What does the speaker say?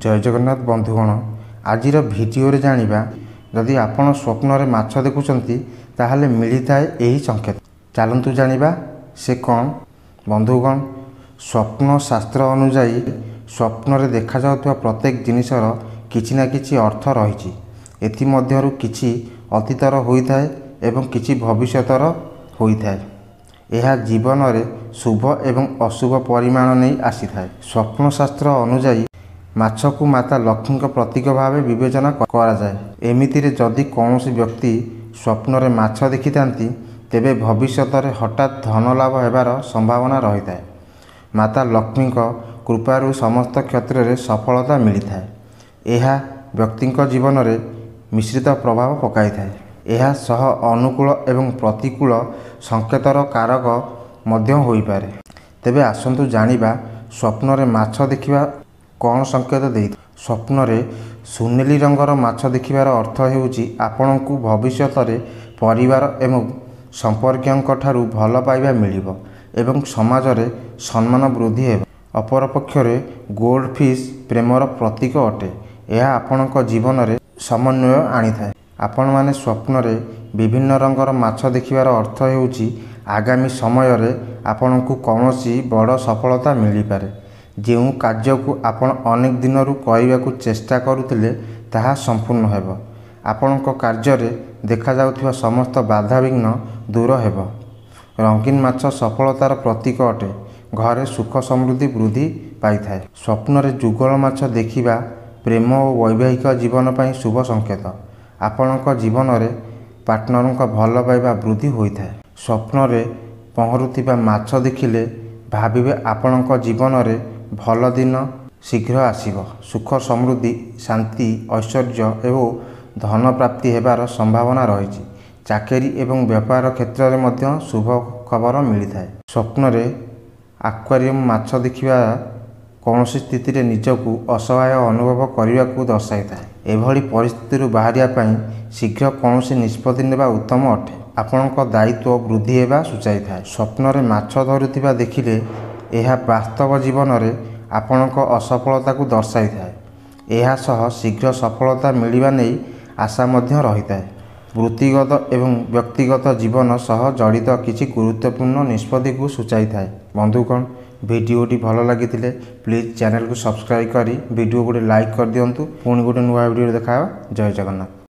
ଜୟ ଜଗନ୍ନାଥ ବନ୍ଧୁଗଣ, ଆଜିର ଭିଡ଼ିଓରେ ଜାଣିବା, ଯଦି ଆପଣ ସ୍ୱପ୍ନରେ ମାଛ ଦେଖୁଛନ୍ତି ତାହେଲେ ମିଳିଥାଏ ଏହି ସଂକେତ। ଚାଲନ୍ତୁ ଜାଣିବା ସେ କ'ଣ। ବନ୍ଧୁଗଣ, ସ୍ୱପ୍ନ ଶାସ୍ତ୍ର ଅନୁଯାୟୀ ସ୍ୱପ୍ନରେ ଦେଖାଯାଉଥିବା ପ୍ରତ୍ୟେକ ଜିନିଷର କିଛି ନା କିଛି ଅର୍ଥ ରହିଛି। ଏଥିମଧ୍ୟରୁ କିଛି ଅତୀତର ହୋଇଥାଏ ଏବଂ କିଛି ଭବିଷ୍ୟତର ହୋଇଥାଏ। ଏହା ଜୀବନରେ ଶୁଭ ଏବଂ ଅଶୁଭ ପରିମାଣ ନେଇ ଆସିଥାଏ। ସ୍ୱପ୍ନଶାସ୍ତ୍ର ଅନୁଯାୟୀ ମାଛକୁ ମାତା ଲକ୍ଷ୍ମୀଙ୍କ ପ୍ରତୀକ ଭାବେ ବିବେଚନା କରାଯାଏ। ଏମିତିରେ ଯଦି କୌଣସି ବ୍ୟକ୍ତି ସ୍ୱପ୍ନରେ ମାଛ ଦେଖିଥାନ୍ତି, ତେବେ ଭବିଷ୍ୟତରେ ହଠାତ୍ ଧନ ଲାଭ ହେବାର ସମ୍ଭାବନା ରହିଥାଏ। ମାତା ଲକ୍ଷ୍ମୀଙ୍କ କୃପାରୁ ସମସ୍ତ କ୍ଷେତ୍ରରେ ସଫଳତା ମିଳିଥାଏ। ଏହା ବ୍ୟକ୍ତିଙ୍କ ଜୀବନରେ ମିଶ୍ରିତ ପ୍ରଭାବ ପକାଇଥାଏ। ଏହା ସହ ଅନୁକୂଳ ଏବଂ ପ୍ରତିକୂଳ ସଂକେତର କାରକ ମଧ୍ୟ ହୋଇପାରେ। ତେବେ ଆସନ୍ତୁ ଜାଣିବା ସ୍ୱପ୍ନରେ ମାଛ ଦେଖିବା କ'ଣ ସଂକେତ ଦେଇଥାଏ। ସ୍ୱପ୍ନରେ ସୁନେଲି ରଙ୍ଗର ମାଛ ଦେଖିବାର ଅର୍ଥ ହେଉଛି ଆପଣଙ୍କୁ ଭବିଷ୍ୟତରେ ପରିବାର ଏବଂ ସମ୍ପର୍କୀୟଙ୍କ ଠାରୁ ଭଲ ପାଇବା ମିଳିବ ଏବଂ ସମାଜରେ ସମ୍ମାନ ବୃଦ୍ଧି ହେବ। ଅପରପକ୍ଷରେ ଗୋଲ୍ଡ ଫିସ୍ ପ୍ରେମର ପ୍ରତୀକ ଅଟେ। ଏହା ଆପଣଙ୍କ ଜୀବନରେ ସମନ୍ୱୟ ଆଣିଥାଏ। ଆପଣମାନେ ସ୍ୱପ୍ନରେ ବିଭିନ୍ନ ରଙ୍ଗର ମାଛ ଦେଖିବାର ଅର୍ଥ ହେଉଛି ଆଗାମୀ ସମୟରେ ଆପଣଙ୍କୁ କୌଣସି ବଡ଼ ସଫଳତା ମିଳିପାରେ। ଯେଉଁ କାର୍ଯ୍ୟକୁ ଆପଣ ଅନେକ ଦିନରୁ କରିବାକୁ ଚେଷ୍ଟା କରୁଥିଲେ ତାହା ସମ୍ପୂର୍ଣ୍ଣ ହେବ। ଆପଣଙ୍କ କାର୍ଯ୍ୟରେ ଦେଖାଯାଉଥିବା ସମସ୍ତ ବାଧାବିଘ୍ନ ଦୂର ହେବ। ରଙ୍ଗୀନ ମାଛ ସଫଳତାର ପ୍ରତୀକ ଅଟେ। ଘରେ ସୁଖ ସମୃଦ୍ଧି ବୃଦ୍ଧି ପାଇଥାଏ। ସ୍ୱପ୍ନରେ ଯୁଗଳ ମାଛ ଦେଖିବା ପ୍ରେମ ଓ ବୈବାହିକ ଜୀବନ ପାଇଁ ଶୁଭ ସଂକେତ। ଆପଣଙ୍କ ଜୀବନରେ ପାର୍ଟନରଙ୍କ ଭଲ ପାଇବା ବୃଦ୍ଧି ହୋଇଥାଏ। ସ୍ୱପ୍ନରେ ପହଁରୁଥିବା ମାଛ ଦେଖିଲେ ଭାବିବେ ଆପଣଙ୍କ ଜୀବନରେ ଭଲ ଦିନ ଶୀଘ୍ର ଆସିବ। ସୁଖ, ସମୃଦ୍ଧି, ଶାନ୍ତି, ଐଶ୍ୱର୍ଯ୍ୟ ଏବଂ ଧନ ପ୍ରାପ୍ତି ହେବାର ସମ୍ଭାବନା ରହିଛି। ଚାକିରି ଏବଂ ବ୍ୟାପାର କ୍ଷେତ୍ରରେ ମଧ୍ୟ ଶୁଭ ଖବର ମିଳିଥାଏ। ସ୍ୱପ୍ନରେ ଆକ୍ୱାରିୟମ୍ ମାଛ ଦେଖିବା କୌଣସି ସ୍ଥିତିରେ ନିଜକୁ ଅସହାୟ ଅନୁଭବ କରିବାକୁ ଦର୍ଶାଇଥାଏ। ଏଭଳି ପରିସ୍ଥିତିରୁ ବାହାରିବା ପାଇଁ ଶୀଘ୍ର କୌଣସି ନିଷ୍ପତ୍ତି ନେବା ଉତ୍ତମ ଅଟେ। ଆପଣଙ୍କ ଦାୟିତ୍ୱ ବୃଦ୍ଧି ହେବା ସୂଚାଇଥାଏ। ସ୍ୱପ୍ନରେ ମାଛ ଧରୁଥିବା ଦେଖିଲେ ଏହା ବାସ୍ତବ ଜୀବନରେ ଆପଣଙ୍କ ଅସଫଳତାକୁ ଦର୍ଶାଇଥାଏ। ଏହା ସହ ଶୀଘ୍ର ସଫଳତା ମିଳିବା ନେଇ ଆଶା ମଧ୍ୟ ରହିଥାଏ। ବୃତ୍ତିଗତ ଏବଂ ବ୍ୟକ୍ତିଗତ ଜୀବନ ସହ ଜଡ଼ିତ କିଛି ଗୁରୁତ୍ୱପୂର୍ଣ୍ଣ ନିଷ୍ପତ୍ତିକୁ ସୂଚାଇଥାଏ। ବନ୍ଧୁଗଣ, ଭିଡ଼ିଓଟି ଭଲ ଲାଗିଥିଲେ ପ୍ଲିଜ୍ ଚ୍ୟାନେଲକୁ ସବସ୍କ୍ରାଇବ୍ କରି ଭିଡ଼ିଓ ଗୋଟେ ଲାଇକ୍ କରିଦିଅନ୍ତୁ। ପୁଣି ଗୋଟେ ନୂଆ ଭିଡ଼ିଓରେ ଦେଖା ହେବ। ଜୟ ଜଗନ୍ନାଥ।